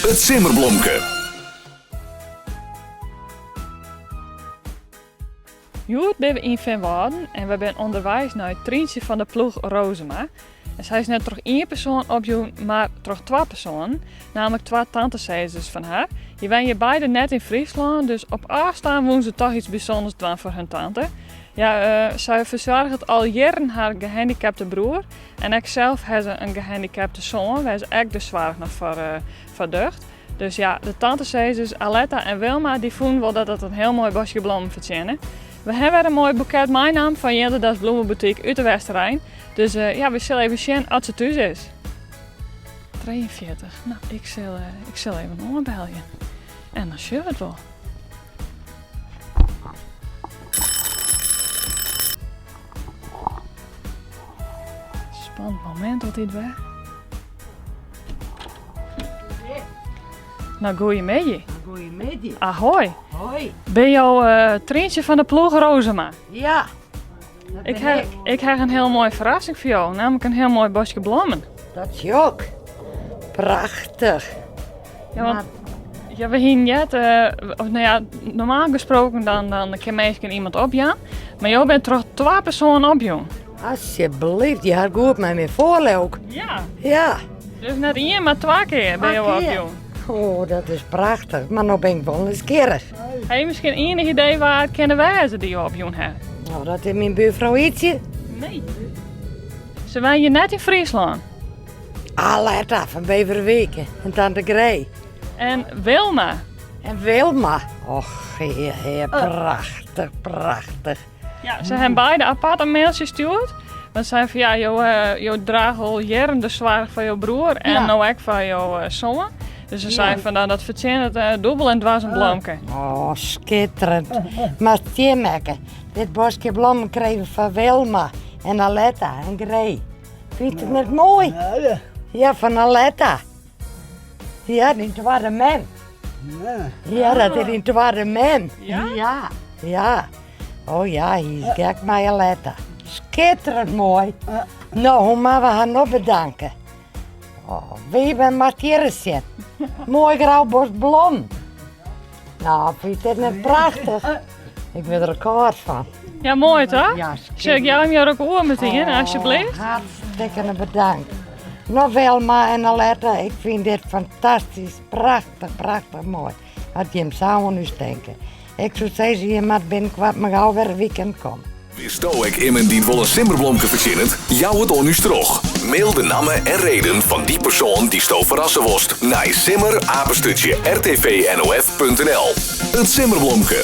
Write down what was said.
It Simmerblomke. Hjoed binne we yn Feanwâlden en we binne ûnderweis nei Tryntsje van der Ploeg Rozema. En sy is net troch ien persoan opjûn, mar troch twa persoanen, namelijk twa tantesizers fan har. Dy wenje beide net yn Fryslân, dus op ôfstân woene se toch iets bysûnders dwaan foar hun tante. Ja, uh, sy fersoarget al jierren har gehandicapte broer en ek sels ha se in gehandicapte soan, wêr't se ek de soarch noch foar, uh, foar docht. Dus ja, de tantesizers Aletta en Wilma dy fûnen wol dat dat in hiel moai boskje blommen fertsjinne. We hawwe wer in moai boeket meinaam fan Jilderdas Bloemenboutique út de Westerrein. Dus uh, ja, we sille even sjen oft se thús is. 43. Nou, ik sil, uh, ik sil even oanbelje. En dan sjogge we it wol. Spannend momint altyd wer. Nou, goeiemiddei. Goeiemiddei. Ahoy. Hoi. Binne jo uh, Tryntsje van der Ploeg Rozema? Ja. Ik ha, ik ha in hiel moaie ferrassing foar jo, namelijk in hiel moai boskje blommen. Dat jok. Prachtich. Ja, want ja, we hienen net, uh, of nou ja, normaal gesproken dan, dan kin minsken iemand opjaan. Mar jo binne troch twa persoanen opjûn. Alsjeblieft, je hat goed mei my foar, leau ik. Ja. Ja. Dus net ien, mar twa kear binne jo opjûn. Oh, dat is prachtich. Mar no bin ik wol nijsgjirrich. Ha je miskien ienich idee wa it kinne wêze dy't jo opjûn ha? Nou, dat is myn buorfrou Ietsje. Nee. Se wenje net yn Fryslân. Aletta fan Beverwyk en tante Gree. En Wilma. En Wilma. Och, hear, hear, prachtich, prachtich. Ja, se hawwe beide apart in mailtsje stjoerd. Want se seinen fan ja, jo, eh, jo drage al jierren de soarch foar jo broer en Ja. no ek foar jo eh, soan. Dus se seinen fan nou, dat fertsjinnet eh, dûbel en dwers in blomke. Oh, skitterend. Mar Tjemeke, dit boskje blommen krije we fan Wilma en Aletta en Gree. Fynst it net moai? Ja, ja. Ja, fan Aletta. Ja, dyn twadde mem. Ja. Ja, dat is dyn twadde mem. Ja? Ja, ja. Oh ja, hy is gek mei Aletta. Skitterend moai. No, hoe moatte we har no bedanke? Oh, Wiebe moat hjir ris sjen. Moai grau bos blom. No, fynst dit net prachtich? Ik wurd der kâld fan. Ja, moai toch? Ja, Sil ik jou him hjir ek oer meteen, Oh, alsjeblieft? Hartstikke bedankt. No, Wilma en Aletta, ik fyn dit fantastysk, prachtich, prachtich moai. Dat jim sa oan ús tinke. Ik soe sizze, jim moat binnenkoart mar gau wer in weekend komme. Witsto ek immen dy't wol in simmerblomke fertsjinnet? Jou it oan ús troch. Mail de namme en reden fan dy persoan dy'tsto ferrasse wolst nei simmer@rtvnof.nl. It simmerblomke.